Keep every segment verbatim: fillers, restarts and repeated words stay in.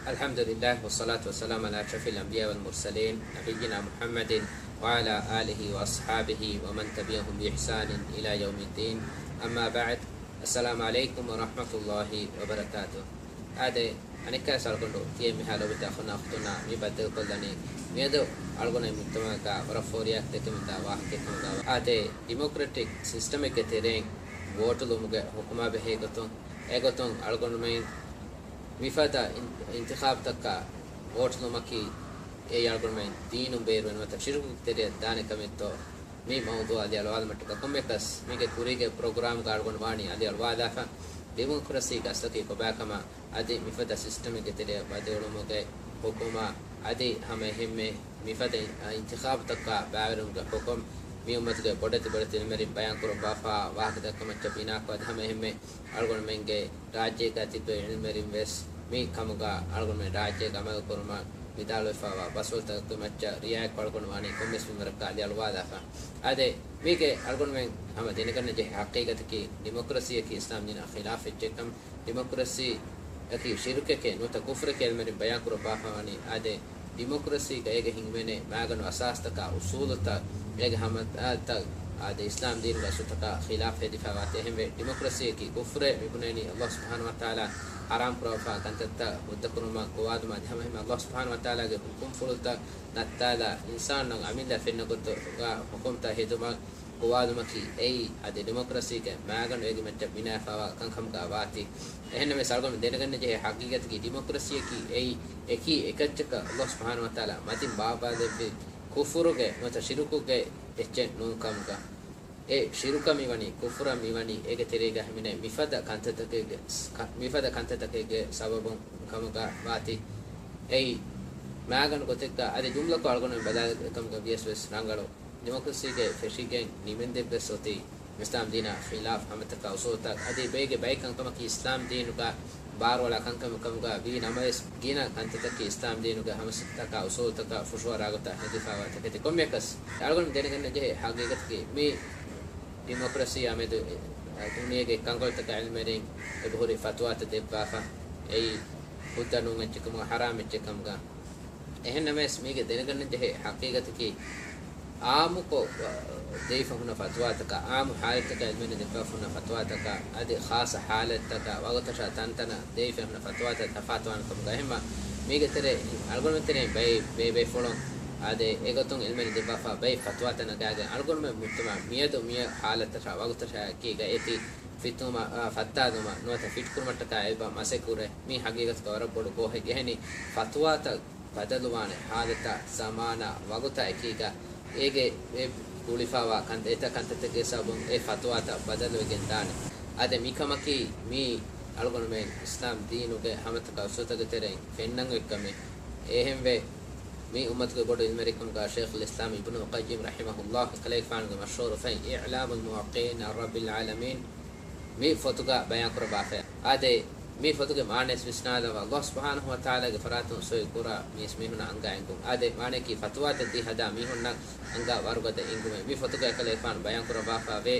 الحمد لله والصلاة والسلام على أشرف الأنبياء والمرسلين نبينا محمد وعلى آله وأصحابه ومن تبعهم بإحسان إلى يوم الدين. أما بعد، السلام عليكم ورحمة الله وبركاته. އާދެ، އަނެއްކާވެސް އަޅުގަނޑު ތިޔަ މިހާ ލޯބިތައް އަޚުންނާ އުޚްތުންނާ މި ބައްދަލުކޮށްލަނީ، މިއަދު އަޅުގަނޑު މުޖްތަމަޢުގަ ވަރަށް ފޯރިޔާ ދެކެމުންދާ ވާހަކައެއް ކަމުގަ ވާ. އާދެ، ޑިމޮކްރެޓިކް ސިސްޓަމެއްގެ ތެރެއިން ވޯޓުލުމުގެ ޙުކުމާ ބެހޭ ގޮތުން، އެގޮތުން އަޅުގަނޑުމެން މިފަދަ އިން-، އިންތިޚާބުތަކަށް ވޯޓުލުމަކީ އެއީ އަޅުގަނޑުމެން ދީނުން ބޭރުވެ ނުވަތަ ޝިރުކުގެ ތެރެއަށް ދާނެ ކަމެއްތޯ؟ މި މައުޟޫޢަށް އަލިއަޅުވާލުމަށްޓަކާ ކޮންމެއަކަސް މީގެ ކުރީގެ ޕްރޮގްރާމްގަ އަޅުގަނޑު ވާނީ އަލިއަޅުވާލާފަ، ޑިމޮކްރަސީގެ އަސްލަކީ ކޮބާކަމަށް، އަދި މިފަދަ ސިސްޓަމެއްގެ ތެރެއަށް ވަދެއުޅުމުގެ ޙުކުމާ، އަދި ހަމައެހެންމެ މިފަދަ އިން-، އިންތިޚާބުތަކާ ބައިވެރިވުމުގެ ޙުކުމް، މި އުއްމަތުގެ ބޮޑެތި ބޮޑެތި ޢިލްމުވެރިން ބަޔާންކުރައްވާފަ ވާހަކަ ދައްކަމަށްޓަކާ ބިނާކޮށް، އަދި ހަމައެހެންމެ އަޅުގަނޑުމެންގެ ރާއްޖޭގަ ތިއްބެވި ޢިލްމުވެރިން ވެސް މި ކަމުގަ އަޅުގަނޑުމެން ރާއްޖޭގަ ޢަމަލު ކުރުމަށް ވިދާޅުވެފައިވާ ބަސްފުޅުތަކުގެ މައްޗަށް ރިޢާޔަތްކޮށް އަޅުގަނޑު ވާނީ ކޮންމެސް މިންވަރަކަށް އަލިއަޅުވާލާފަ. އާދެ، މީގެ އަޅުގަނޑުމެން ހަމަ ދެނެގަންނަ ޖެހޭ ޙަޤީޤަތަކީ، ޑިމޮކްރަސީއަކީ އިސްލާމް ދީނާ ޚިލާފް އެއްޗެއްކަން، ޑިމޮކްރަސީއަކީ ޝިރުކެކޭ ނުވަތަ ކުފްރެކޭ ޢިލްމުވެރިން ބަޔާންކުރައްވާފައިވަނީ. އާދެ، ޑިމޮކްރަސީގައިގެ ހިންގުމޭނެ މާގަނޑު އަސާސްތަކާ، އުޞޫލުތައް، އޭގެ ހަމަތައް، އާދެ، އިސްލާމް ދީނުގެ އަސްލުތަކާ ޚިލާފް ހެދިފައިވާތީ. އެހެންވެ، ޑިމޮކްރަސީއަކީ ކުފްރޭ މިބުނެނީ ﷲ ސުބްޙާނަހޫ ވަތަޢާލާ ޙަރާމް ކުރައްވާ ކަންތައްތައް ހުއްދަކުރުމަށް ގޮވާލުމަށް، އަދި ހަމައެހެންމެ ﷲ ސުބްޙާނަހޫ ވަތަޢާލާގެ ހުކުމްފުޅުތައް ނައްތާލާ، އިންސާނުންނަށް އަމިއްލަ ފެންނަ ގޮތުގަ ޙުކުމްތައް ހެދުމަށް ގޮވާލުމަކީ އެއީ. އަދި ޑިމޮކްރަސީގެ މާގަނޑު އޭގެ މައްޗަށް ބިނާވެފައިވާ ކަންކަމުގަ ވާތީ. އެހެންނަމަވެސް، އަޅުގަނޑު ދެނެގަންނަ ޖެހޭ ޙަޤީޤަތަކީ، ޑިމޮކްރަސީއަކީ އެއީ އެކީ އެކައްޗަކަށް ﷲ ސުބްޙާނަހޫ ވަތަޢާލާ މަތިން ބާއްވާލެއްވި ކުފުރުގެ ނުވަތަ ޝިރުކުގެ އެއްޗެއް ނޫން ކަމުގަ. އެ ޝިރުކަށް މިވަނީ، ކުފުރަށް މިވަނީ، އޭގެ ތެރޭގަ ހިމެނޭ މިފަދަ ކަންތައްތަކެއްގެ، މިފަދަ ކަންތައްތަކެއްގެ ސަބަބުން ކަމުގަ ވާތީ. އެއީ މާގަނޑު ގޮތެއްގަ އަދި ޖުމްލަކޮށް އަޅުގަނޑުމެން ބަލާލި ކަމުގަ ވިޔަސް ވެސް ރަނގަޅު. ޑިމޮކްރަސީގެ ފެށިގެން ނިމެންދެއްވެސް އޮތީ، އިސްލާމް ދީނާ ޚިލާފް ހަމަތަކާ އުސޫލުތައް. އަދި ބޭގެ ބައެއް ކަންކަމަކީ އިސްލާމް ދީނުގަ ބާރުއަޅާ ކަންކަމެއް ކަމުގަ ވީ ނަމަވެސް، ގިނަ ކަންތައްތަކީ އިސްލާމް ދީނުގެ ހަމަތަކާ އުސޫލުތަކަށް ފުށުއަރާ ގޮތަށް ހެދިފައިވާ ތަކެތި. ކޮންމެއަކަސް އަޅުގަނޑު ދެނެގަންނަ ޖެހޭ ޙަޤީޤަތަކީ، މި ޑިމޮކްރަސީއާ މެދު ދުނިޔޭގެ ކަންކޮޅުތަކާ ޢިލްމުވެރިން އެބަހުރި ފަތުވާތައް ދެއްވާފަ. އެއީ ހުއްދަ ނޫން އެއްޗެއް ކަމުގަ، ޙަރާމް އެއްޗެއް ކަމުގަ. އެހެންނަމަވެސް، މީގެ ދެނެގަންނަ ޖެހޭ ޙަޤީޤަތަކީ، ޢާއްމުކޮށް ދެވިފަ ހުންނަ ފަތުވާތަކާ، ޢާއްމު ޙާލަތަކަށް ޢިލްމުވެރިން ދެއްވާފަ ހުންނަ ފަތުވާތަކާ، އަދި ޚާއްޞަ ޙާލަތަކަށް ވަގުތަށާ ތަންތަނަށް ދެވިފަ ހުންނަ ފަތުވާތައް ތަފާތުވާނެ ކަމުގަ. އެހެންމަ، މީގެ ތެރޭ، އަޅުގަނޑުމެން ތެރެއިން ބައެއް ބޭބޭފުޅުން އާދެ، އެގޮތުން ޢިލްމުވެރިން ދެއްވާފަ ބައެއް ފަތުވާތައް ނަގާގެން، އަޅުގަނޑުމެން މުޖްތަމަޢަށް މިއަދު މި ޙާލަތަށާ ވަގުތަށާ އެކީގަ އެތި ފިތުމަ، އާ، ފައްތާލުމަށް ނުވަތަ ފިޓްކުރުމަށްޓަކާ އެބަ މަސައްކަތް ކުރޭ. މީ ޙަޤީޤަތުގަ ވަރަށް ބޮޑު ގޯހެއް. އެހެނީ، ފަތުވާތައް ބަދަލުވާނެ ޙާލަތާ، ޒަމާނާ، ވަގުތާ އެކީގަ އޭގެ އެ ގުޅިފައިވާ ކަން-، އެތައް ކަންތައްތަކެއްގެ ސަބަބުން އެ ފަތުވާތައް ބަދަލުވެގެން ދާނެ. އާދެ، މިކަމަކީ މީ އަޅުގަނޑުމެން އިސްލާމް ދީނުގެ ހަމަތަކާ އުސޫލުތަކުގެ ތެރެއިން ފެންނަން އޮތް ކަމެއް. އެހެންވެ، މި އުއްމަތުގެ ބޮޑު ޢިލްމުވެރިކަމުގަ ޝޭޚުލް އިސްލާމް އިބްނުލް ޤައްޔިމް ރަޙިމަހުﷲ ކަލޭގެފާނުގެ މަޝްހޫރު ފަތް އިޢްލާމުލް މުވައްޤިޢީން ޢަން ރައްބިލް ޢާލަމީން މި ފޮތުގަ ބަޔާންކުރައްވާފައި. އާދެ، މި ފޮތުގެ މާނަޔަސް ވިސްނާލައްވާ، ﷲ ސުބްޙާނަހޫ ވަތަޢާލާގެ ފަރާތުން ސޮއި ކުރާ މީސްމީހުންނަށް އަންގާ އެނގުން. އާދެ، މާނަޔަކީ ފަތުވާތައް ދީ ހަދާ މީހުންނަށް އަންގާ ވަރުގަދަ އެނގުމެއް. މި ފޮތުގައި ކަލޭގެފާނު ބަޔާންކުރައްވާފައިވޭ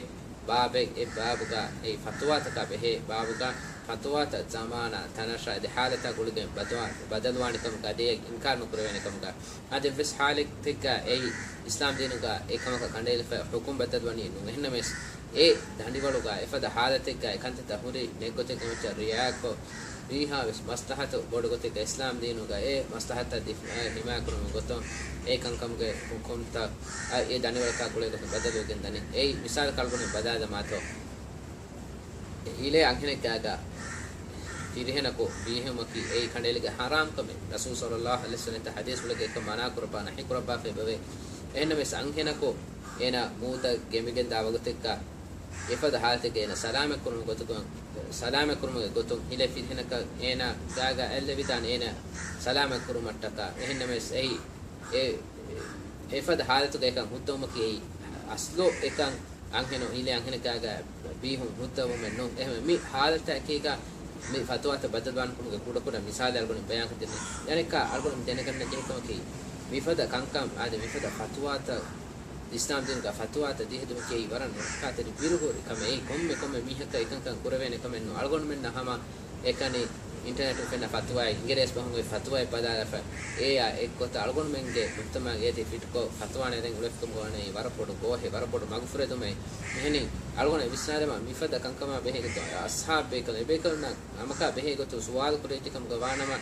ބާބެއް، އެ ބާބުގަ އެއީ ފަތުވާތަކާ ބެހޭ ބާބުގަ، ފަތުވާތައް ޒަމާނާ، ތަނަށާ އަދި ޙާލަތާ ގުޅިގެން ބަދަ-، ބަދަލުވާނެ ކަމުގަ އަދި އެ އިންކާރު ނުކުރެވޭނެ ކަމުގަ. އަދި އެއްވެސް ޙާލަތެއްގަ އެއީ އިސްލާމް ދީނުގަ އެކަމަކަށް ކަނޑައެޅިފަ ޙުކުމް ބަދަލުވަނީ ނޫން. އެހެންނަމަވެސް، އެ ދަނޑިވަޅުގަ އެފަދަ ޙާލަތެއްގަ އެކަންތައްތައް ހުރި ނެތް ގޮތެއްގެ މައްޗަށް ރިޢާޔަތްކޮށް، ވީހާވެސް މަސްލަހަތު ބޮޑު ގޮތެއްގަ އިސްލާމް ދީނުގަ އެ މަސްލަހަތަށް ދިފް-، އަ، ހިމާޔަތްކުރުމުގެ ގޮތުން އެ ކަންކަމުގެ ޙުކުމްތައް، އަ، އެ ދަނޑިވަޅަކާ ގުޅޭ ގޮތުން ބަދަލުވެގެން ދަނީ. އެއީ މިސާލަކަށް އަޅުގަނޑު ބަލާލަމާތޯ. އިލޭ އަންހެނެއްގާގަ ފިރިހެނަކު ބީހުމަކީ އެއީ ކަނޑައެޅިގެން ޙަރާމް ކަމެއް. ރަސޫލު ޞައްލައްލާހު ޢަލައިހި ވަސައްލަމް ޙަދީޘްފުޅެއްގަ އެކަން މަނާ ކުރައްވާ، ނަހީ ކުރައްވާފައި އެބަވޭ. އެހެންނަމަވެސް އަންހެނަކު އޭނާ މޫދަށް ގެނބިގެންދާ ވަގުތެއްގަ އެފަދަ ޙާލަތެއްގަ އޭނާ ސަލާމަތްކުރުމުގެ ގޮތުގަ، ސަލާމަތްކުރުމުގެ ގޮތުން ހިލޭ ފިރިހެނަކަށް އޭނާ ގާގަ އަތްލެވިދާނެ، އޭނާ ސަލާމަތްކުރުމަށްޓަކާ. އެހެންނަމަވެސް އެއީ އެ، އެފަދަ ޙާލަތުގަ އެކަން ހުއްދަވުމަކީ އެއީ އަސްލު އެކަން އަންހެނުން ހިލޭ އަންހެނެއްގާގަ ބީހުން ހުއްދަވުމެއް ނޫން. އެހެންވެ މި ޙާލަތާ އެކީގަ މި ފަތުވާތައް ބަދަލުވާނެ ކަމުގެ ކުޑަކުޑަ މިސާލެއް އަޅުގަނޑު ބަޔާންކޮށްދެނީ. އަނެއްކާ އަޅުގަނޑު ދެނެގަންނަ ޖެހޭ ކަމަކީ، މިފަދަ ކަންކަން އާދެ، މިފަދަ ފަތުވާތައް އިސްލާމް ދީނުގަ ފަތުވާތައް ދީހަދުމަކީ އެއީ ވަރަށް ނުރައްކާތެރި ބިރުހުރި ކަމެއް. އެއީ ކޮންމެ ކޮންމެ މީހަކަށް އެކަންކަން ކުރެވޭނެ ކަމެއް ނޫން. އަޅުގަނޑުމެންނަށް ހަމަ އެކަނި އިންޓަރނެޓުން ފެންނަ ފަތުވާއެއް، އިނގިރޭސި ބަހުން އޮތް ފަތުވާއެއް ބަލާލާފަ، އެއާ އެއްގޮތަށް އަޅުގަނޑުމެންގެ މުޖްތަމަޢަށް އޭތި ފިޓްކޮށް ފަތުވާ ނެރެން އުޅެފިކަމުގަ ވަނީ ވަރަށް ބޮޑު ގޯހެއް، ވަރަށް ބޮޑު މަގުފުރެދުމެއް. އެހެނީ، އަޅުގަނޑު ވިސްނާލަމާ، މިފަދަ ކަންކަމާ ބެހޭ ގޮތުން އަޞްޙާބު ބޭކަލުން، އެބޭކަލުންނަށް ހަމަކާ ބެހޭ ގޮތުން ސުވާލު ކުރެއްވި ކަމުގަ ވާނަމަ،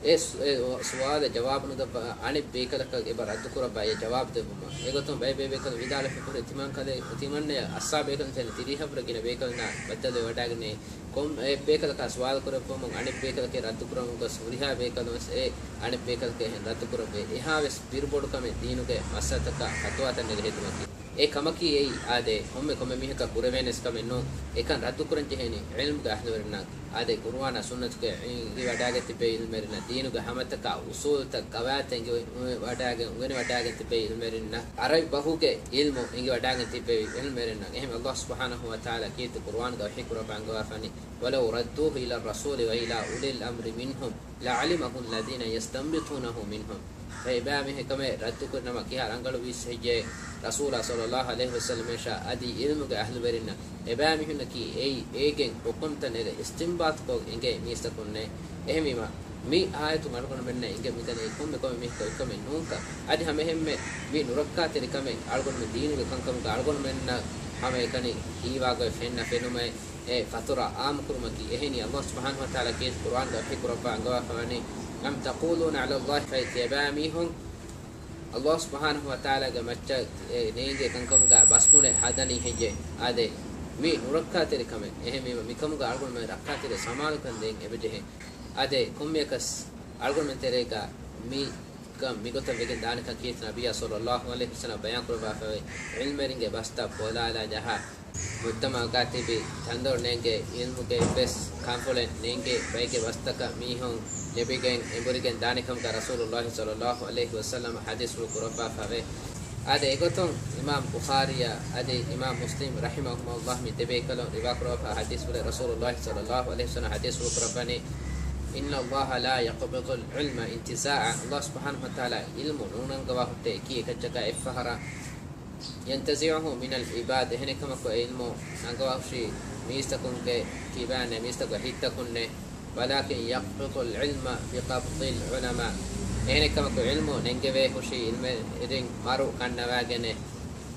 އެ ސު-، އެ ސުވާލަށް ޖަވާބު ނުދެއްވާ އަނެއް ބޭކަލަކަށް އެބަ ރައްދު ކުރައްވާ އެ ޖަވާބު ދެއްވުމަށް. އެގޮތުން ބައެއް ބޭބޭކަލުން ވިދާޅުވެފަ ހުރި ތިމަން ކަލޭ، ތިމަންނަޔަށް އަޞްޙާބު ބޭކަލުން ތެރޭ ތިރީހަށްވުރެ ގިނަ ބޭކަލުންނާ ބައްދަލުވެވަޑާގެންނެވި. ކޮން އެއް ބޭކަލަކާ ސުވާލު ކުރެއްވުމުން އަނެއް ބޭކަލަކަށް ރައްދު ކުރަމުން ގޮސް ހުރިހާ ބޭކަލުން ވެސް އެ އަނެއް ބޭކަލަކަށް އެހެން ރައްދު ކުރެއްވޭ. އެހާ ވެސް ބިރުބޮޑު ކަމެއް ދީނުގެ މައްސަލަތަކަށް ފަތުވާތައް ނެގެ ހެދުމަކީ. އެ ކަމަކީ އެއީ، އާދެ، ކޮންމެ ކޮންމެ މީހަކަށް ކުރެވޭނެސް ކަމެއް ނޫން. އެކަން ރައްދު ކުރަން ޖެހޭނީ ޢިލްމުގެ އަހްލުވެރިންނަށް. އާދެ، ޤުރުއާނާ ސުންނަތުގެ އިނގިވަޑާގެން ތިއްބެވި ޢިލްމުވެރިންނަށް، ދީނުގެ ހަމަތަކާ އުޞޫލުތައް، ޤަވާޢިދުތައް އިނގިވަޑާގެން، އިނގިވަޑާގެން ތިއްބެވި ޢިލްމުވެރިންނަށް، ޢަރަބި ބަހުގެ ޢިލްމު އިނގިވަޑާގެން ތިއްބެވި ޢިލްމުވެރިންނަށް. އެހެން ﷲ ސުބްޙާނަހޫ ވަތަޢާލާ ކީރިތި ޤުރުއާނުގަ ވަޙީ ކުރައްވާ އަންގަވާފަވަނީ، وَلَوْ رَدُّوهُ إِلَى الرَّسُولِ وَإِلَى أُولِي الْأَمْرِ مِنْهُمْ لَعَلِمَهُ الَّذِينَ يَسْتَنبِطُونَهُ مِنْهُمْ. އެ އެބައިމީހުން ކަމެއް ރައްދުކުރި ނަމަ ކިހާ ރަނގަޅުވީސް ހެއްޔޭ؟ ރަސޫލާ ޞައްލައްލާހު ޢަލައިހި ވަސައްލަމައަށާ އަދި ޢިލްމުގެ އަހްލުވެރިންނަށް، އެބައިމީހުންނަކީ އެއީ އޭގެން ކޮކޮންތައް ނެރެ އިސްތިންބާޠުކޮށް އެނގޭ މީސްތަކުންނޭ. އެހެންވީމަ، މި އާޔަތުން އަޅުގަނޑުމެންނަށް އެނގެމިދަނީ ކޮންމެ ކޮންމެ މީހަކަށް އޮތްކަމެއް ނޫންކަން. އަދި ހަމައެހެންމެ މި ނުރައްކާތެރިކަމެއް އަޅުގަނޑުމެން ދީނުގެ ކަންކަމުގަ އަޅުގަނޑުމެންނަށް ހަމައެކަނި ހީވާގޮތް ފެންނަ ފެނުމެއް އެ ފަތުރަ އާއްމުކުރުމަކީ. އެހެނީ، ﷲ ސުބްޙާނަހޫ ވަތަޢާލާ ކީރިތި ޤުރުއާނުގަ ވަޙީ ކުރައްވާ އަންގަވާފަވަނީ، أَمْ تَقُولُونَ عَلَى اللَّهِ، ފައިތި އެބައިމީހުން ﷲ ސުބްޙާނަހޫ ވަތަޢާލާގެ މައްޗަށް އެ ނޭނގޭ ކަންކަމުގަ ބަސްބުނެ ހަދަނީ ހެއްޔޭ؟ އާދެ، މީ ނުރައްކާތެރި ކަމެއް. އެހެންވީމަ، މިކަމުގަ އަޅުގަނޑުމެން ރައްކާތެރި ސަމާލުކަން ދޭން އެބަޖެހޭ. އާދެ، ކޮންމެއަކަސް އަޅުގަނޑުމެން ތެރޭގަ މި ކަން މިގޮތަށް ވެގެން ދާނެކަން ކީރިތި ނަބިއްޔާ ޞައްލައްލާހު ޢަލައިހި ވަސައްލަމަ ބަޔާން ކުރައްވާފައި، ޢިލްމުވެރިންގެ ބަސްތައް ބޯލާލާ ޖަހާ، މުޖްތަމަޢުގަ ތިބި ތަންދޮރު ނޭނގޭ ޢިލްމުގެ އެއްވެސް ކަންފުޅެއް ނޭނގޭ ބައެއްގެ ބަސްތަކަށް މީހުން ލިބިގެން އެނބުރިގެން ދާނެކަމުގަ ރަސޫލުﷲ ޞައްލައްލާހު ޢަލައިހި ވަސައްލަމަ ޙަދީޘްފުޅު ކުރައްވާފަވޭ. އާދެ، އެގޮތުން އިމާމް ބުޚާރީއާ އަދި އިމާމް މުސްލިމް ރަޙިމަހުމުﷲ މި ދެބޭކަލުން ރިވާ ކުރައްވާ ޙަދީޘްފުޅެއް ރަސޫލުﷲ ޞައްލައްލާހު ޢަލައިހި ވަސައްލަމަ ޙަދީޘްފުޅު ކުރައްވަނީ، إِنَّ اللَّهَ لَا يَقْبِضُ الْعِلْمَ انْتِزَاعًا. ﷲ ސުބްޙާނަހޫ ވަތަޢާލާ ޢިލްމު ނޫނަންގަވާ ހުއްޓޭ އެކީ އެކައްޗަކާ އެއްފަހަރާ، يَنْتَزِعُهُ مِنَ الْعِبَادِ، އެހެނެއްކަމަކު އެ ޢިލްމު ނަންގަވާހުށީ މީސްތަކުންގެ ކިބާންނޭ، މީސްތަކުގެ ހިތްތަކުންނޭ، وَلَٰكِنْ يَقْبِضُ الْعِلْمَ بِقَبْضِ الْعُلَمَاءِ، އެހެނެއްކަމަކު ޢިލްމު ނެންގެވޭ ހުށީ ޢިލްމުވެރިން މަރު ކަންނަވާގެނޭ،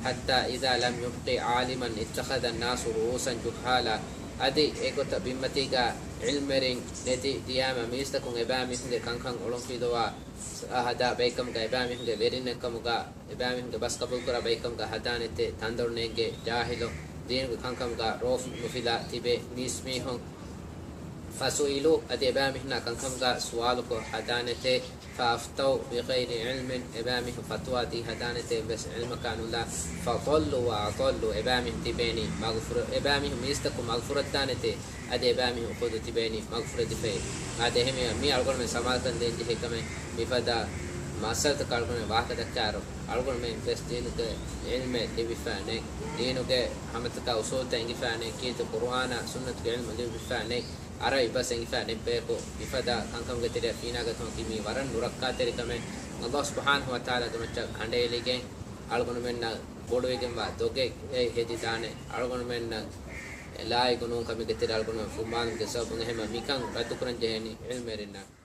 حَتَّىٰ إِذَا لَمْ يَبْقِ عَالِمًا اتَّخَذَ النَّاسُ رُءُوسًا جُهَّالًا، އަދި އެގޮތަށް ބިންމަތީގަ ޢިލްމުވެރިން ނެތި ދިޔާމަ މީސްތަކުން އެބައިމީހުންގެ ކަންކަން އޮޅުންފިލުވާ ހަދާ ބައެއްކަމުގަ އެބައިމީހުންގެ ވެރިންނެއްކަމުގަ އެބައިމީހުންގެ ބަސް ޤަބޫލުކުރާ ބައެއްކަމުގަ ހަދާނެތޭ، ތަންދޮރު ނޭނގޭ ޖާހިލުން، ދީނުގެ ކަންކަމުގަ ރޯފު ނުފިލާ ތިބޭ މީސްމީހުން، فَسُئِلُوا، އަދި އެބައިމީހުންނާ ކަންކަމުގަ ސުވާލުކޮށް ހަދާނެތޭ، فَأَفْتَوْا بِغَيْرِ عِلْمٍ، އެބައިމީހުން ފަތުވާ ދީ ހަދާނެތޭ އެއްވެސް ޢިލްމަކާ ނުލާ، فَضَلُّوا وَأَضَلُّوا، އެބައިމީހުން ތިބޭނީ މަގުފުރ-، އެބައިމީހުން މީސްތަކުން މަގުފުރައްދާނެތޭ، އަދި އެބައިމީހުން ޚުދު ތިބޭނީ މަގުފުރެދިފައި. އާދެ، އެހެންވީމަ މީ އަޅުގަނޑުމެން ސަމާލުކަން ދޭން ޖެހޭ ކަމެއް، މިފަދަ މައްސަލަތަކަށް އަޅުގަނޑުމެން ވާހަކަ ދައްކާއިރު، އަޅުގަނޑުމެން ވެސް ދީނުގެ ޢިލްމެއް ލިބިފަ ނެތް، ދީނުގެ ހަމަތަކާ އުޞޫލުތައް އެނގިފަ ނެތް، ކީރިތި ޤުރުއާނާ ސުންނަތުގެ ޢިލްމު ލިބިފަ ނެތް، ޢަރަބި ބަސް އެނގިފަ ނެތް ބަޔަކު، މިފަދަ ކަންކަމުގެ ތެރެއަށް ފީނާގަތުމަކީ މީ ވަރަށް ނުރައްކާތެރި ކަމެއް. ﷲ ސުބްޙާނަހޫ ވަތަޢާލާގެ މައްޗަށް ކަނޑައެޅިގެން އަޅުގަނޑުމެންނަށް ބޮޑުވެގެންވާ ދޮގެއް އެ ހެދިދާނެ. އަޅުގަނޑުމެންނަށް ލާއިގު ނޫން ކަމެއްގެ ތެރެއަށް އަޅުގަނޑުމެން ފުންމާލުމުގެ ސަބަބުން އެހެންވީމަ މިކަން ރައްދުކުރަން ޖެހޭނީ ޢިލްމުވެރިންނަށް.